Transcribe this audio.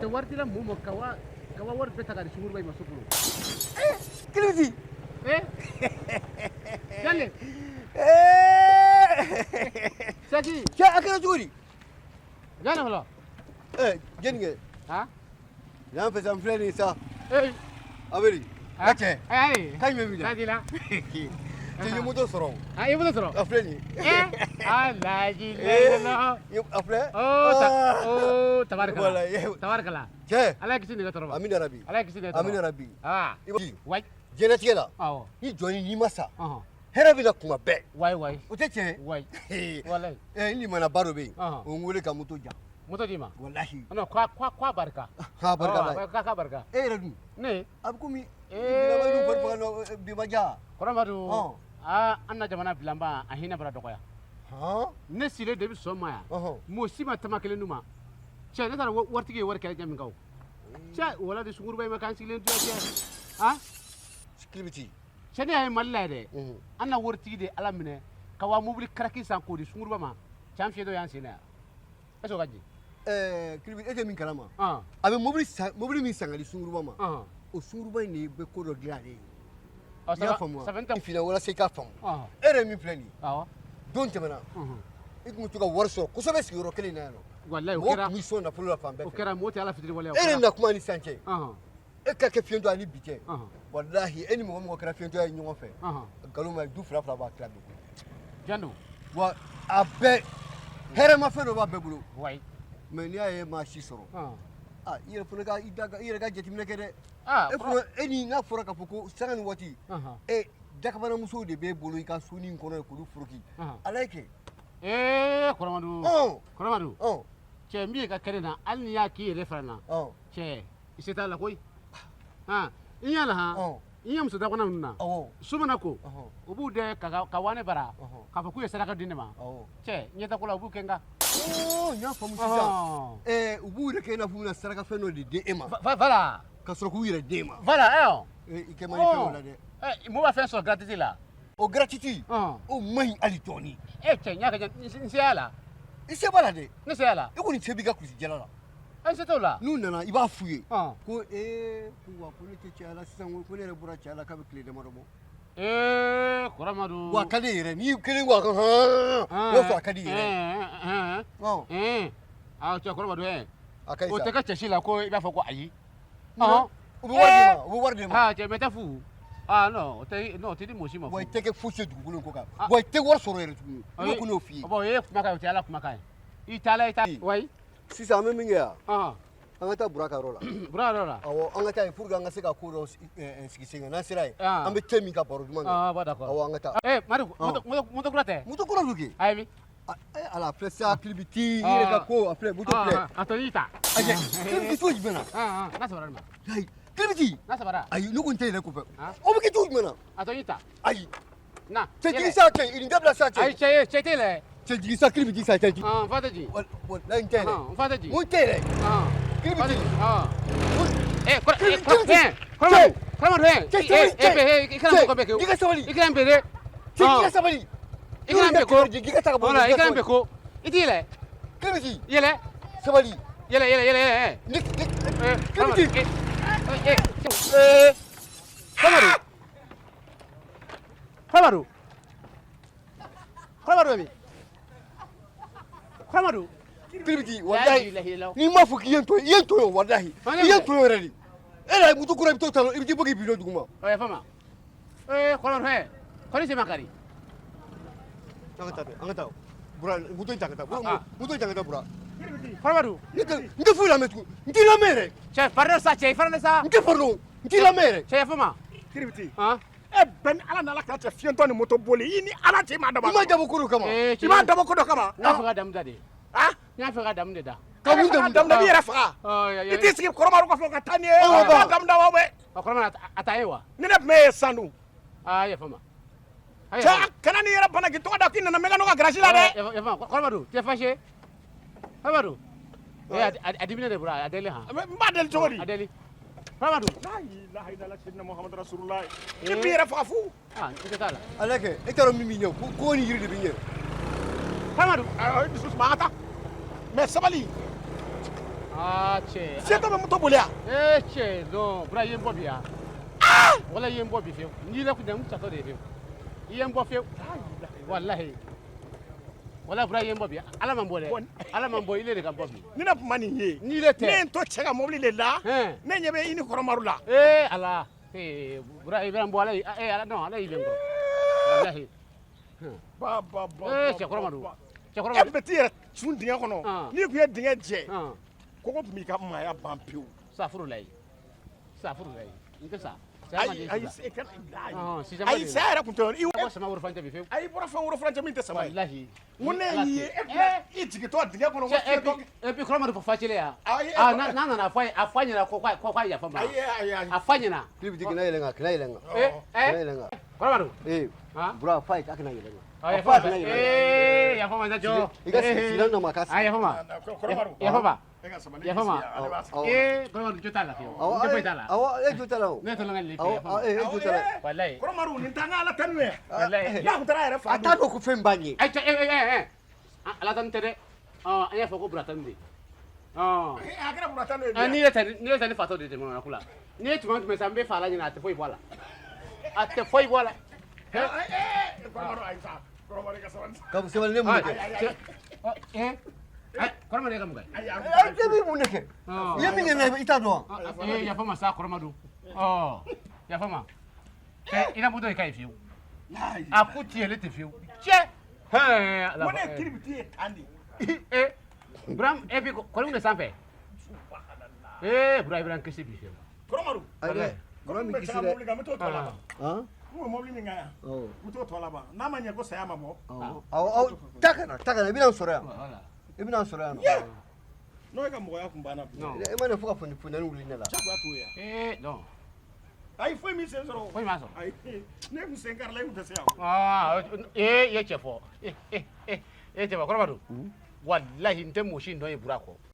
Tɛ wari dila mɔgɔ ma ka wa ka wa wari bɛɛ ta k'a di sunguruba in ma so kɔnɔ. Kiribiti. Eh? Jale. Saki. Cɛ, a kɛra cogo di? Jane fɔlɔ. Jɛni kɛ. Ha? Yan fɛ sa, n filɛ nin ye sa. Eh. A bɛ di? N ka cɛ. Ayi. Kan jumɛn b'i la? K'a la. Cɛ, n ye moto sɔrɔ o. Ah, i ye moto sɔrɔ? A filɛ nin ye. Eh? Alaji lɛlɔ. A filɛ. Oh, ta oh, tabarikala. Wala, Tabarikala. Cɛ. Ala kisi nɛgɛ tɔɔrɔ ma. Amina rabi. Ala kisi nɛgɛ tɔɔrɔ ma. Amina rabi. Ah. I b'a Wayi. Diɲɛlatigɛ la. Awɔ. Ni jɔn n'i ma sa. Ɔhɔn. Hɛrɛ bɛ na kuma bɛɛ. Wayi wayi. O tɛ tiɲɛ ye? Wayi. Walayi. N limanaba dɔ bɛ yen. Ɔhɔn. O n wele ka moto di yan. Moto d'i ma? Walahi. Non, k'a barika. Ha, barika la ye. K'a barika. E yɛrɛ dun? Ne? A bɛ komi. Eh. Bi fari faga bi ma diya. Kɔrɔmadu. Ɔn. Aa, an na jamana bilanba, a hinɛ bara dɔgɔya. Han? Ne silen de bɛ sɔn ma yan. Ɔhɔn. Mɔgɔ si ma tama kelen d'u ma. Cɛ, ne taara waritigi ye wari kɛlɛ jɛ min kan o. Cɛ, wala de sunguruba in ma k'an sigilen to yan cɛ. Han? Kiribiti. Cɛ, ne y'a ye Mali la yɛrɛ. An na waritigi de Ala minɛ ka wa mobili karaki san k'o di sunguruba ma. Cɛ, an fiyɛ dɔ y'an sen na yan. Est-ce que o ka di? Kiribiti, e tɛ min kalama. Ɔn. A bɛ mobili san, mobili min san ka di sunguruba ma. Ɔn. O sunguruba in de bɛ ko dɔ dilan ale ye. Ɔ, I y'a faamu wa? ça fait n tɛ. Fina walasa i k'a faamu. Ɔn. E yɛrɛ min filɛ nin ye. Awɔ. Don tɛmɛna. I tun bɛ to ka wari sɔrɔ kosɛbɛ sigiyɔrɔ kelen in na yan nɔ. Walayi, o Mɔgɔw kɛra. tun b'i sɔn nafolo la fan bɛɛ O fɛ. kɛra, mɔgɔ tɛ Ala fitiri wale. E yɛrɛ na kuma ni sisan cɛ. Ɔhɔn. E ka kɛ fiyentɔ ani bi cɛ. Ɔhɔn. Walahi, e ni mɔgɔ mɔgɔ kɛra fiyentɔya ye ɲɔgɔn fɛ. Ɔhɔn. Nkalon ma ɲi, du fila fila b'a tila bi. Tiɲɛ don. Wa a bɛɛ hɛrɛmafɛn dɔ b'a bɛɛ bolo. Wayi. Mais n'i y'a ye maa si sɔrɔ. Ɔhɔn. Ah, i yɛrɛ fana ka i da i yɛrɛ ka jateminɛ kɛ dɛ. Ah, E fana, e ni n'a fɔra k'a fɔ ko sanga ni waati. Ɔhɔn. E dakabanamusow de b'e bolo i ka sonin kɔnɔ yen k'olu foroki. Ɔhɔn. Ala ye kɛ. Ee, Kɔrɔmadu. Ɔn. Kɔrɔmadu. Ɔn. Cɛ, min ye ka kɛnɛ na, hali n'i y'a k'i yɛrɛ fana na. Ɔn. Cɛ, i se t'a la koyi. Han, i ɲɛ la han. Ɔn. I ɲɛ muso dakɔnɔ ninnu na. Awɔ. Su mana ko. Ɔhɔn. U b'u dɛ ka wa ne bara. Ɔhɔn. K'a fɔ k'u ye saraka di ne ma. Awɔ. Cɛ, ɲɛ tɛ ko la, u b'u kɛ n kan. Oo, n y'a faamu sisan. Ɔhɔn. Ɛɛ, u b'u yɛrɛ kɛ i n'a fɔ u bɛna saraka fɛn dɔ de di e ma. Voilà. Ka sɔrɔ k'u yɛrɛ di e ma. Voilà, ɛ. I kɛ man di fɛn o la dɛ. Ɛ, mɔgɔ b'a fɛn sɔrɔ gratuité la. O gratuité. Ɔhɔn. O man ɲi hali dɔɔni. E cɛ, n y'a kɛ n se y'a la. I se b'a la dɛ. Ne se y'a la. I kɔni se b'i ka kulisi jala la. E se t'o la. N'u nana, i b'a f'u ye. Ɔn. Ko ee, ko wa ko ne tɛ cɛya la sisan, ko ne yɛrɛ bɔra cɛya la k'a bɛ tile damadɔ bɔ. Ee, Kɔrɔmadu. Wa a ka di e yɛrɛ, n'i kelen ko a kan hɔn, i b'a sɔrɔ a ka di i yɛrɛ ye. Ɔn. Ɛn. Aa, cɛ, Kɔrɔmadu, ɛ. A ka ɲi O sa. tɛ kɛ cɛ si la ko i b'a fɔ ko ayi. Ɔn. U bɛ wari d'e ma, u bɛ wari d'e ma. Aa, cɛ, mɛ tɛ fu. Aa, non, o tɛ, non, o tɛ di mɔgɔ si ma fu. Wa i tɛ kɛ fosi ye dugukolo in kɔ kan. Ah. Wa i tɛ wari sɔrɔ yɛrɛ tuguni. I b'o ko n'o f'i ye. Bon, o ye kumakan ye, o tɛ Ala kumakan ye. I taa la, i taa. Wayi. Sisan an bɛ min kɛ yan. Ɔn. An ka taa Bura ka yɔrɔ la. Bura yɔrɔ la. Awɔ, an ka taa yen pour que an ka se ka ko dɔ sigi sen kan. N'an sera yen, Ah. an bɛ thé min ka baro duman kɛ. Ah, bon, d'accord. Awɔ, an ka taa. Eh, Madu, Ɔn. moto kura tɛ? Moto kura don kɛ. Ayi mi. Ala, a filɛ sa, Kiribiti, i yɛrɛ ka ko, a filɛ, moto filɛ. A tɔ y'i ta. Ayi, Kiribiti, cogo jumɛn na? Ah, ah, n'a sabara ma. Ayi, Kiribiti. N'a sabara. Ayi, ne kɔni tɛ yɛlɛ kɔfɛ. Ah. O bɛ kɛ cogo jumɛn na? A tɔ y'i ta. Ayi. Na. Cɛ, jigin sa, cɛ, nin dabila sa, cɛ. Ayi, cɛ ye, cɛ tɛ yɛlɛ. Cɛ, jigin sa, Kiribiti sa, cɛ, jigin. Ah, n fa tɛ jigin. Walayi, n tɛ yɛlɛ. Ah, n fa tɛ jigin. N tɛ yɛlɛ. Ah. Kiribiti. Ah. Eh, kɔrɔ, eh, kɔrɔ, Kiribiti. eh, Kɔrɔmadu, Kɔrɔmadu, eh. Cɛ, Eh, sabali, eh, cɛ. eh, i kana Cɛ, mɔgɔ bɛɛ kɛ. i ka sabali. I kana n bɛn dɛ. Cɛ, i ka Ah. sabali. I kana n bɛn ko. Jigin, i ka taa ka bɔ. Voilà, i kana n bɛn ko. I t'i yɛlɛ. Kiribiti. Yɛlɛ. Sabali. Yɛlɛ, yɛlɛ, yɛlɛ, yɛlɛ. Ne, ne, Eh, Kiribiti. eh, eh, eh, Kɔrɔmadu. Kɔrɔmadu. Kɔrɔmadu bɛ min? Kɔrɔmadu. Kiribiti, La walahi. ilaha illallah. N'i m'a fɔ k'i ye n to, i ye n to ye, walahi. I ye n to yɛrɛ de. E yɛrɛ ye moto kura, i bɛ t'o ta, i bɛ t'i bɔ k'i bin dɔ duguma. Ɔ, yafa ma. Eh, Kɔrɔmadu, eh, kɔni sen ma kari. An ka taa dɛ, an ka taa. Bura, moto in ta ka taa. Bura, Ah. moto in ta ka taa, Bura. Kɔrɔmadu. Ne tɛ, n tɛ foyi lamɛn tugun. N t'i lamɛn yɛrɛ. Cɛ, pardon sa, cɛ, pardon sa. N tɛ pardon, n t'i lamɛn yɛrɛ. Cɛ, yafa ma. Kiribiti. Han? E bɛn ni Ala n'Ala kira cɛ, fiyentɔ ni moto boli, i ni Ala cɛ, i m'a dabɔ. I m'a dabɔ ko dɔ kama. Eh, I m'a dabɔ ko dɔ kama. N y'a fɛ ka damu da de. Ah? N y'a fɛ ka damu de da. Ka mun damu da? Damu da b'i yɛrɛ faga. Ɔ, ya, ya. I t'i sigi Kɔrɔmadu kɔfɛ ka taa ni ye. Ɔ, ba. Damu da wa bɛ. Ɔ, Kɔrɔmadu, a ta ye wa? Ni ne tun bɛ yen sisan dun. Aa, yafa ma. A, Cɛ, yafa ma. kana n'i yɛrɛ bana k'i tɔgɔ da k'i nana mɛgɛ ka garage la dɛ. Yafa, yafa ma. Kɔrɔmadu, tu es fâché? Kɔrɔmadu. Eh, a diminen de bura, a deli han. N b'a deli cogo di? A deli. Kɔrɔmadu. La ilaha illallah sayyidina Muhammadu rasulullah. I b'i yɛrɛ faga fu. Ah, n tɛ t'a la. Ala kɛ, e t'a dɔn min b'i ɲɛ, ko ni yiri de b'i ɲɛ. Kɔrɔmadu. Ayi, dusu suma, an ka taa. Mais sabali. Aa cɛ. Fiyentɔ bɛ moto boli yan. Ee cɛ, non, Bura, i ye n bɔ bi yan. Wala i ye n bɔ bi fiyewu. N'i yɛrɛ kun tɛ, n kun satɔ de ye fiyewu. I ye n bɔ fiyewu. Walahi. Wala Bura, i ye n bɔ bi. Ala ma n bɔ dɛ. Ala ma n bɔ, ile de ka n bɔ bi. Ni ne tun ma nin ye. N'i le tɛ. Ne ye n to cɛ ka mobili de la. Ne ɲɛ bɛ i ni Kɔrɔmaru la. Ee Ala. Ee Bura, i bɛ n bɔ Ala ye. Ee Ala, non, Ala y'i bɛ n kɔrɔ. Walahi. Ba ba ba. Ee cɛ Kɔrɔmaru. Cɛ E Kɔrɔmaru. tun bɛ t'i yɛrɛ cun dingɛ kɔnɔ. N'i tun ye dingɛ jɛ. Kɔgɔ tun b'i ka maaya ban pewu. Safurulayi. Safurulayi. N tɛ sa. Ayi ayi, ayi, saya yɛrɛ tun tɛ. I sama woro furancɛ bi fiyewu. Ayi, i bɔra fɛn woro furancɛ min tɛ sama ye. Walahi. N ko ne y'i ye, e tun bɛ i jigintɔ dingɛ kɔnɔ. Cɛ, et puis Kɔrɔmaru fɔ facile ya. Ah, n'a nana fɔ a fɔ a ɲɛna ko k'a yafa ma. Ayi ayi ayi. A fɔ a ɲɛna. K'i kana yɛlɛ n kan, kana yɛlɛ n kan. Eh eh. Kana yɛlɛ n kan. Kɔrɔmaru. Ee Bura, fa ye a kana yɛlɛ n kan. A fa kana yɛlɛ n kan. Ee yafa ma jɔ. I ka sigilan dɔ ma k'a sigi. Ah, yafa ma. Kɔrɔmaru. Yafa ma. E ka sabali. Yafa ma. Ee Kɔrɔmaru, jo t'a la fiyewu. N tɛ foyi t'a la. Awɔ, e jo t'a la o. Ne tɔlɔ ka nin fɛ, yafa ma. Awɔ, e jo t'a la. Walahi. Kɔrɔmaru, nin t'an ka Ala tanu ye. Walahi. N'a tun taara a yɛrɛ fa. A t'a dɔn ko fɛn b'a ɲɛ. Ayi cɛ, ee ee Ala tanu tɛ dɛ. An y'a fɔ ko Bura tanu de. A kɛra Bura tanu ye. N'i yɛrɛ tɛ ne fatɔ de tɛmɛ ko la. N'i ye tuma tuma sa, n bɛ fa la ɲinɛ, a tɛ foyi bɔ a la. A tɛ foyi bɔ a la. Kɔrɔmaru, ayi sa. Kɔrɔmaru, ka sabali. Ka sabali, ne mun de kɛ? Ee Kɔrɔmaru, e ka mun kɛ? E bɛ mun de kɛ? I ye min kɛ ne la, i t'a dɔn wa? Ee yafa ma sa, Kɔrɔmaru. Yafa ma. I ka moto de ka ɲi fiyewu. A ku tiɲɛlen tɛ fiyewu. Cɛ. Ko ne ye kiribiti ye tan de. Ee Bura, e bi kɔni de sanfɛ. Ee Bura, i bɛ n kisi bi fiyewu. Kɔrɔmaru. Ayi, Bura min kisi dɛ. N bɛ t'o tɔ laban. N bɛ mobili min kan yan. N bɛ t'o tɔ laban. N'a ma ɲɛ ko saya ma bɔ. Awɔ awɔ, taa ka na, taa ka na, i bɛna n sɔrɔ yan. I bɛna n sɔrɔ yan nɔ. N'o ye ka mɔgɔya kun banna bi. E ma ne fo ka funteni wuli ne la. Jagoya t'o ye. Ee non. Ayi, foyi m'i sen sɔrɔ. Foyi m'a sɔrɔ. Ayi, ne kun sen karila, i kun tɛ se yan. Aa ee, i ye cɛ fɔ. Ee cɛ fɔ, Kɔrɔmaru. Walahi, n tɛ mɔgɔ si dɔn ye Bura kɔ.